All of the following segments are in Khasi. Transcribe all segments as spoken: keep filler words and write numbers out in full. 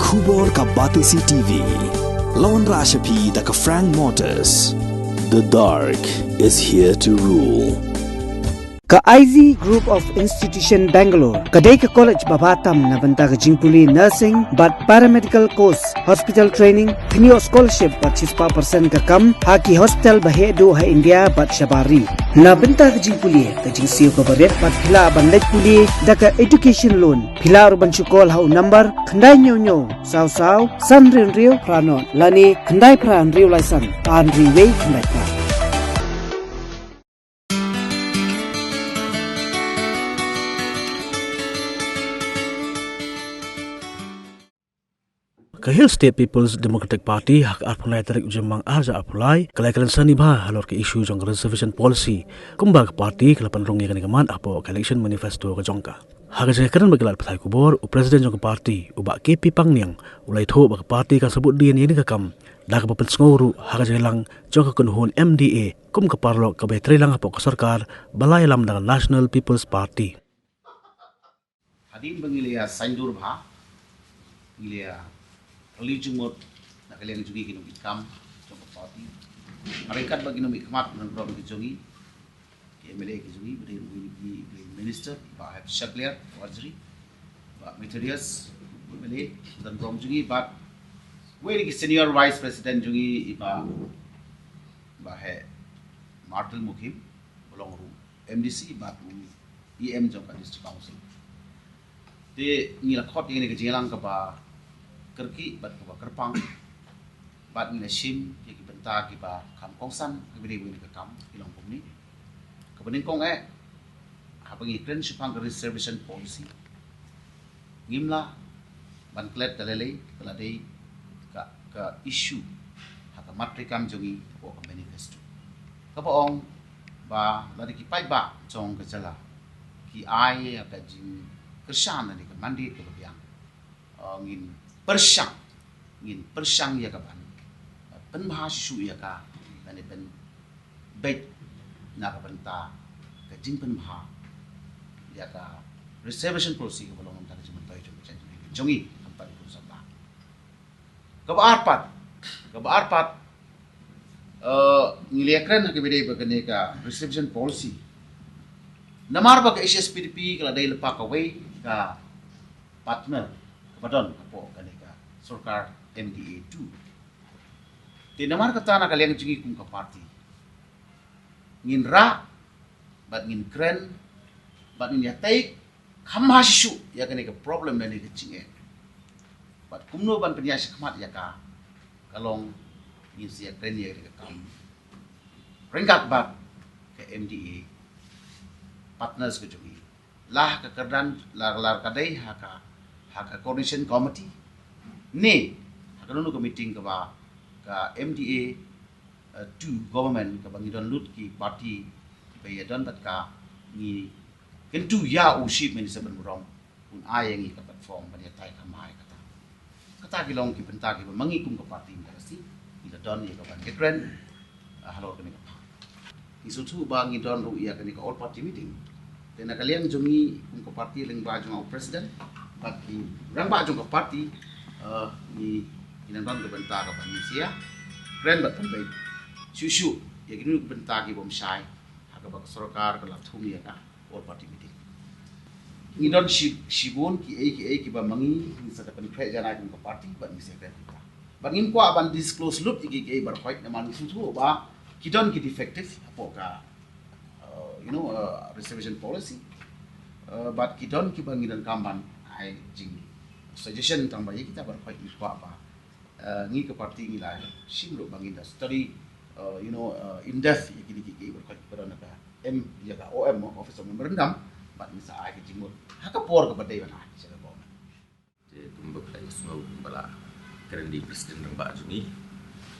Khubor ka Batesi T V. Lawan Rashapi da ka Frank Motors. The dark is here to rule. Ka I Z Group of Institution Bangalore ka dei ka college ba bha tam na bynta ka jingpule nursing bad paramedical course, hospital training, kynioh scholarship bad shispah percent ka kam ha ki hospital ba heh duh ha India bad shabar ri. Na bynta ka jingpule ka jingsiew kaba rit bad phi lah ban leit pule da ka education loan, phi lah ruh ban shu call ha u number khyndai hynñiew hynñiew saw saw san hynriew hynriew phra nod lane khyndai phra hynriew lai san ar hynriew wei khyndai phra. Ka Hill State People's Democratic Party ha ka arphew lai tarik u Jymmang arhajar arphew lai ka la ïakren sani bha halor ka issue jong ka reservation policy, kumba ka party ka la pynrung ïa kane ka mat hapoh ka election manifesto ka jong ka. Ha ka jingkren bad ki lad pathai khubor, u President jong ka party, u Bah K P Pangniang, u la ïathuh ba ka party kan sa bud dien ïa kane ka kam da kaba pynsngew ruh ha ka jingïalang jong ka kynhun M D A kum ka paralok kaba ïatreilang hapoh ka sorkar ba la ïalam da ka National People's Party. Hadien ba ngi la ïa saiñdur bha, ngi la ïa kylli jingmut na ka liang jong ngi ki nongkitkam jong ka party. Ryngkat bad ki nongmihkhmat nongburom ki jong ngi, ki M L A ki jong ngi, ba dei ruh u M P, u Minister, Bah Hep Shakliar Warjri, Bah Methodius, M L A, nongburom jong ngi, bad uwei na ki Senior Vice President jong ngi, i Bah, Bah Hep Martel Mukhim, ba long ruh M D C bad u E M jong ka District Council. Te ngi la khot ïa kane ka jingïalang kaba kyrkieh bad kaba kyrpang bad ngi la shim ïa ki bynta kiba kham kongsan kiba dei ïa kane ka kam ki long kumne. Kaba nyngkong eh, haba ngi kren shaphang ka reservation policy, ngim lah ban klet da lei lei, ka la dei ka, ka issue ha ka mat treikam jong ngi hapoh ka manifesto. Kaba ong ba lada ki paidbah jong ka jylla ki ai ïa ka jingkyrshan lane ka mandate kaba biang, eh, ngin pyrshang, ngin pyrshang ïa ka ban, eh, pynbha shuh shuh ïa ka lane pyn beit na ka bynta ka jingpynbha ïa ka reservation policy kaba long na ka bynta ka jingmyntoi jong ka jaitbynriew jong ngi ha ka bynta ka pyrshang ba. Kaba ar pat, kaba ar pat, eh, ngi la ïakren ha kaba ïadei bad kane ka reservation policy. Namar ba ka H S P D P ka la dei lypa kawei ka partner kaba don hapoh kane ka sorkar M D A two. Te namar kata na ka liang jong ngi kum ka party ngin rah bad ngin kren bad ngin ïatai kham bha shuh shuh ïa kane ka problem lane ka jingeh. Bad kumno ban pynïaid shakhmat ïa ka, ka long ngin sa ïakren ïa kane ka kam ryngkat bad ka M D A partners ka jong ngi. La ha ka kyrdan, la, la ka dei ha ka, ha ka coordination committee ne ha kano kano ka meeting kaba ka M D A, eh, two government kaba ngi don lut ki party kiba ïadon bad ka, ngi kyntu ïa u Chief Minister ban burom un ai ïa ngi ka platform ban ïatai kham bha ïa kata. Kata ki long ki bynta kiba ma ngi kum ka party mynta ka sngi ngi la don ïa ka ban ïakren, ah, halor kane ka pha. Ngi sngewthuh ba ngi don ruh ïa kane ka all party meeting. Te na ka liang jong ngi kum ka party lyngba jong u president bad ki rangbah jong ka party, eh, ngi, ngi nang don ka bynta kaba ngi sa ïakren bad pynbeit shuh shuh ïa kino kino ki bynta ki bym shai ha kaba ka sorkar ka la thung ïa ka all party meeting. Ngi don shi, shibun kiei kiei kiba ma ngi ngi sa da pynkhreh janai kum ka party bad ngi sa kren kumta. Bad ngim kwah ban disclose lut ïa kiei kiei baroh khoit namar ngi sngewthuh ba ki don ki defective hapoh ka, uh, you know, uh, reservation policy. Uh, bad ki don kiba ngi donkam ban ai jing suggestion tang ba ïa kita baroh khoit ngi kwah ba, uh, ngi ka party ngi la shim ruh ba ngin da study, uh, you know, uh, in depth ïa kine kiei kiei baroh khoit kiba don ha ka M, ïa ka O M, Office of Memorandum, bad ngin sa ai ka jingmut ha ka por kaba dei ban ai sha ka government. Te kumba ka la ïasngew kumba la kren da i president rangbah jong ngi,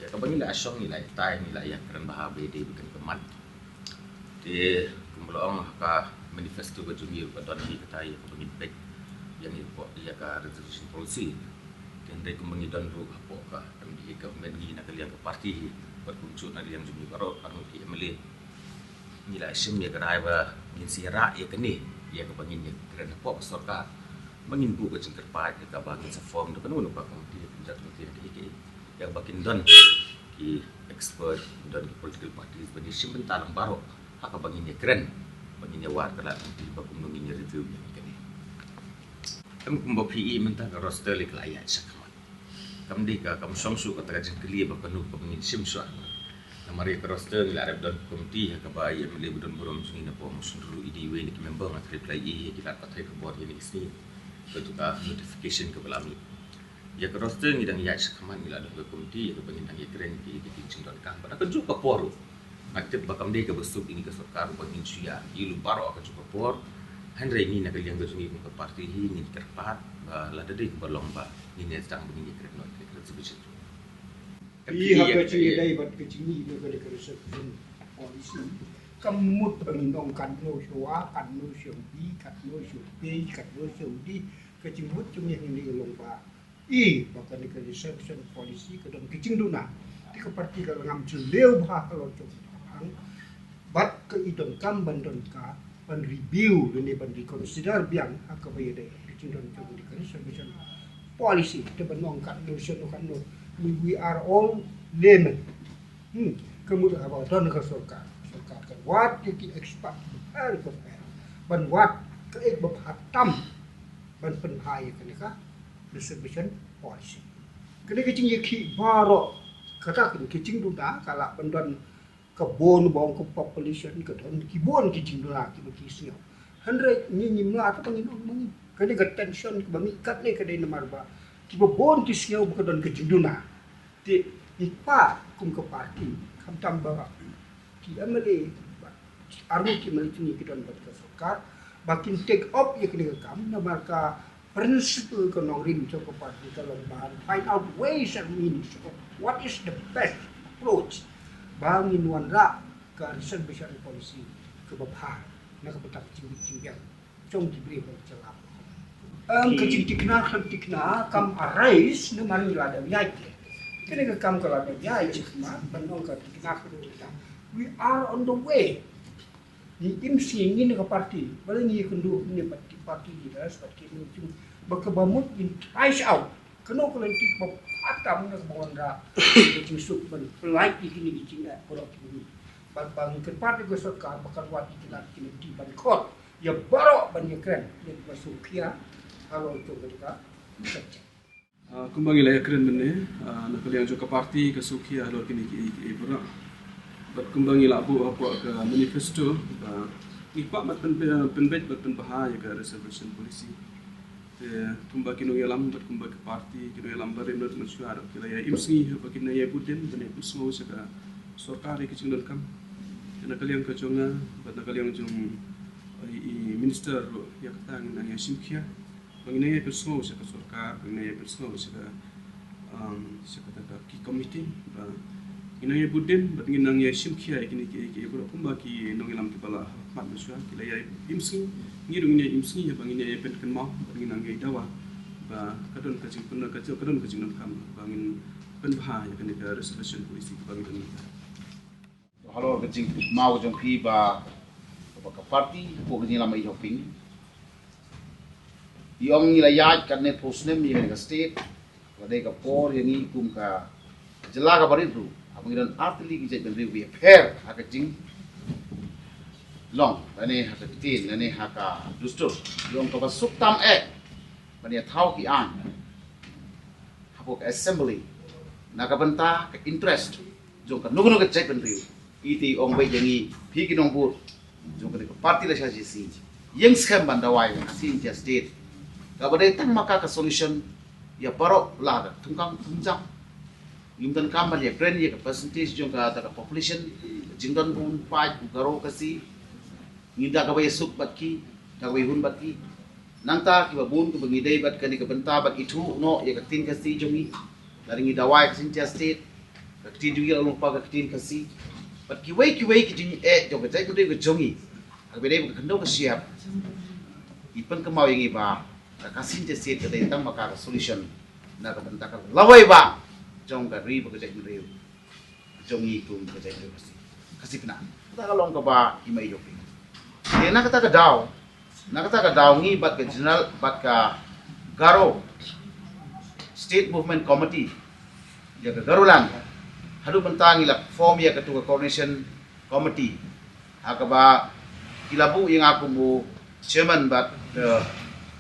ïa kaba ngi la shong ngi la ïatai ngi la ïakren bha ba ïadei bad kane ka mat. Te kumba la ong ha ka manifesto ka jong ngi ruh ka don hi kata ïa kaba ngin peit ïa ngi hapoh ïa ka reservation policy. Te hynrei kumba ngi don ruh hapoh ka M D A government ngi na ka liang ka party hi bad kumjuh na ka liang jong ngi baroh arngut ki M L A, ngi la shim ïa ka rai ba ngin sa ïarah ïa kane ïa kaba ngin ïakren hapoh ka sorkar. Ba ngin buh ka jingkyrpad ïa kaba ngin sa form da kano kano ka committee, ka jingïaid committee, ïa ka, ïa ka, ïa kaba kin don ki expert, kin don ki political parties, ban ïashim bynta lang baroh ha kaba ngin ïakren, ba ngin ïawad ka lad committee, ba kumno ngin ïa review ïa kane. Em, kumba phi i mynta ka roster lei ka la ïaid shakhmat. Kam dei ka, kam shong shuh kata ka jingkylli ba kano kaba ngin shim shuwa. Namar ïa ka roster ngi la rep don committee ha kaba i M L A ba don burom jong ngi na pdeng u Sundru i dei iwei na ki member, nga kyrpad ïa ki lad pathai khubor ïa kine ki sngi. Ka tu ka notification kaba la mih. Ïa ka roster ngi dang ïaid shakhmat, ngi la don ka committee ïa kaba ngin dang ïakren ki, ki jingdonkam. Bad ha kajuh ka por ruh, nga tip ba kam dei kaba suk ïa ngi ka sorkar ba ngin shu ïa ïoh baroh ha kajuh ka por. Hynrei ngi na ka liang ka jong ngi kum ka party hi ngin kyrpad ba lada dei kaba long ba ngin ïa sdang ba ngin ïakren noh ïa ka reservation. Ka Ïa phi ha ïa ka ka jingïadei bad ka jingïadei bad ka reservation policy. Kam mut ba ngin ong katno shuwa, katno shuwa di, katno shuwa pei, katno shuwa di. Ka jingmut jong ngi hangne ka long ba i ba kane ka reservation policy ka don ka jingduna. Te ka party ka la ngam jylliew bha halor jong ka, bad ka i donkam ban don ka, ban review lane ban reconsider biang ha kaba ïadei ka jingdon jong ka reservation policy. Te ban ong katno shuwa katno, we, we are all laymen. Hmm, ka mut haba don ka sorkar, sorkar kan wad ïa ki expert, eh, ban wad kaei ba bha tam ban pynbha ïa kane ka reservation policy. Kane ka jingïakhih baroh, kata ka jingduna ka lah ban don ka bun ba ong ka population, ka don ki bun ki jingduna kiba ki sngew. Hynrei ngi ngim lah te ba ngin ong ma ngi. Kane ka tension kaba mih katne ka dei namar ba kiba bun ki sngew ba ka don ka jingduna. Te ngi pat kum ka party, khamtam ba ki M L A, ba arngut ki M L A jong ngi ki don bad ka sorkar, ba kin take up ïa kane ka kam, namar ka principle ka nongrim jong ka party ka long ban find out ways and means of what is the best approach ba ngin wanrah ka reservation policy kaba bha na ka bynta ka jingbit jingbiang jong ki briew bad jylla. Em, ka jingthikna khlem thikna kam arise namar ngi la dep ïaid. Kane ka kam ka la dep ïaid, ban ong ka thikna khlem thikna. We are on the way. Ngi im sngi ngi na ka party, balei ngi ïakynduh ne bad ki party leaders, bad ki nongshim, ba kaba mut ngin trace out kano ka lynti kaba bha tam na kaba wanrah ka jingsuk ban pynlait ïa kine ki jingeh baroh kiba mih. Bad ba ngin kyrpad ïa ka sorkar ba kan wad ïa ki lad ki lynti ban khot ïa baroh ban ïakren ïa kaba sngewkhia halor jong kane ka subject. Ah, kumba ngi la ïakren mynne, ah, na ka liang jong ka party ka sngewkhia halor kine kiei kiei baroh. Bad kumba ngi la buh hapoh ka manifesto, ah, ngi kwah ban pyn-, pynbeit bad pynbha ïa ka reservation policy. Te kumba ki nongïalam bad kumba ka party, ki nongïalam barim bad mynshuwa ruh ki la ïa im sngi ba kin ïa bud dien ban ïa pynsngew sha ka sorkar ïa ka jingdonkam. Te na ka liang ka jong nga bad na ka liang jong, eh, i minister ruh, ïa kata ngin nang ïa shim khia ba ngin nang ïa pynsngew sha ka sorkar, ba ngin nang ïa pynsngew sha ka, um, sha kata ka ki committee, ba ngin nang ïa bud dien bad ngin nang ïa shim khia ïa kine ki, ki, kumba ki nongïalam kiba la ha khmat mynshuwa ki la ïa im sngi, ngi ruh ngin ïa im sngi ba ngin ïa pynkynmaw bad ngin nang ïa dawa ba ka don ka jingpyn-, ka jing, ka don ka jingdonkam ba ngin pynbha ïa kane ka reservation policy kaba ngi don. Halor ka jingkynmaw jong phi ba, ba ka party hapoh ka jingïalam ïa phi, i ong ngi la ïaid katne phew snem ïa kane ka state, ka dei ka por ïa ngi kum ka jylla kaba rit ruh, haba ngi don artylli ki jaitbynriew ba ïapher ha ka jinglong lane ha ka ktien lane ha ka dustur. I ong kaba suk tam eh ban ïa thaw ki aiñ hapoh ka assembly na ka bynta ka interest jong kano kano ka jaitbynriew. Ite i ong beit ïa ngi, phi ki nongbud jong kane ka party la sha jisi, ïeng skhem ban dawai ka Khasi Jaintia State kaba dei tang ma ka ka solution ïa baroh la ka thungkam thungjam. Ngim donkam ban ïakren ïa ka percentage jong ka, ka population, ka jingdon bun paid u Garo Khasi. Ngi da kaba ïasuk bad ki, da kaba ïahun bad ki. Nangta kiba bun kiba ngi dei bad kane ka bynta ban ithuh noh ïa ka ktien Khasi jong ngi. Lada ngi dawai ka Khasi Jaintia State, ka ktien jong ngi la long pat ka ktien Khasi. Bad kiwei kiwei ki jingeh jong ka jaitbynriew ka jong ngi, ha kaba dei bad ka khyndew ka shyiap, i pynkynmaw ïa ngi ba ka Khasi Jaintia State ka dei tang ma ka ka solution na ka bynta ka lawei ba jong ka ri bad ka jaitbynriew jong ngi kum ka jaitbynriew Khasi, Khasi Pnar. Kata ka long kaba i mei jong phi. Te na kata ka daw, na kata ka daw ngi bad ka general, bad ka, Garo State Movement Committee ïa ka Garoland. Haduh mynta ngi la form ïa katu ka coordination committee ha kaba ki la buh ïa nga kum u chairman bad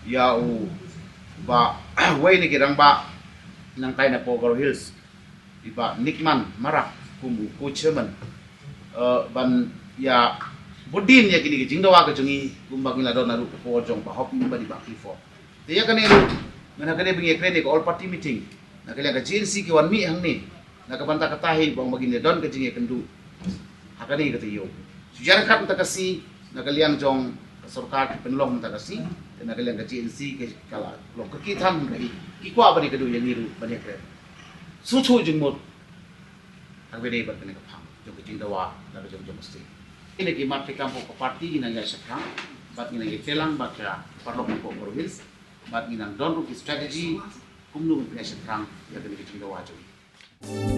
ïa u ba wei na ki rangbah nangtai na Garo Hills, i Bah Nickman Marak kum u co-chairman ban ïa bud dien ïa kine ki jingdawa ka jong ngi kumba ngi la don naduh ka por jong Bah Hoping bad i Bah Clifford. Te ïa kane ruh ngan ha kane ba ngi ïa kren ïa ka all party meeting na ka liang ka G N C ki wan mih hangne na ka bynta kata hi ba ong ba ngin ïa don ka jingïakynduh ha kane ka taïew. Shu ïa ryngkat mynta ka sngi na ka liang jong ka sorkar ki pynlong mynta ka sngi, te na ka liang ka G N C ka la long ka ki than ka hi ki kwah ban ïakynduh ïa ngi ruh ban ïakren. Shu shu jingmut ha kaba ïadei bad kane ka phang jong ka jingdawa la ka jong jong ka state. Kine ki mat ki kam ka party ngi nang ïa shaphrang bad ngi nang ïa telang bad ka paralok ko Garo Hills bad ngi nang don ruh ki strategy kumno ngi pynïaid shaphrang ïa kane ka jingdawa jong ngi.